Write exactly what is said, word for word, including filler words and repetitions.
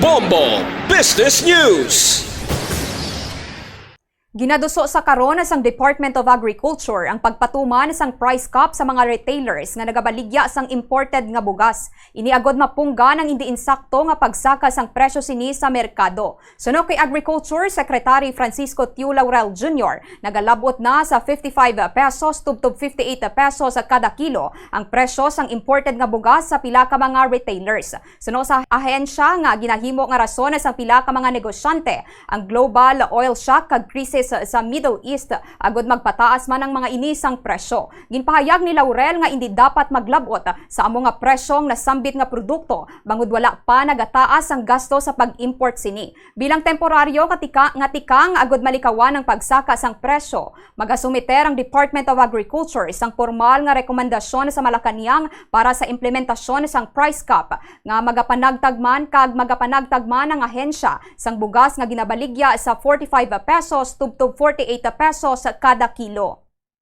Bombo Business News. Ginaduso sa karon sang Department of Agriculture ang pagpatuman sang price cap sa mga retailers nga nagabaligya sang imported nga bugas. Ini agod mapunggan ang indi insakto nga pagsaka sang presyo sini sa merkado. Suno kay Agriculture Secretary Francisco Tio Laurel Junior, nagalabot na sa fifty-five pesos tubtob fifty-eight pesos kada kilo ang presyo sang imported nga bugas sa pila ka mga retailers. Suno sa ahensya nga ginahimo nga rason sang pila ka mga negosyante ang global oil shock kag krisis sa Middle East, agod magpataas man ang mga ini sang presyo. Ginpahayag ni Laurel nga indi dapat maglabot sa amo nga presyo ang nasambit nga produkto bangod wala pa nagataas ang gasto sa pag-import sini. Bilang temporaryo nga tika-, nga tikang agud malikawan ang pagsaka sang presyo, magasumiter ang Department of Agriculture sang pormal nga rekomendasyon sa Malacañang para sa implementasyon sang price cap nga magapanagtag man kag magapanagtag man ang ahensya sang bugas nga ginabaligya sa forty-five pesos tubtob forty-eight pesos kada kilo.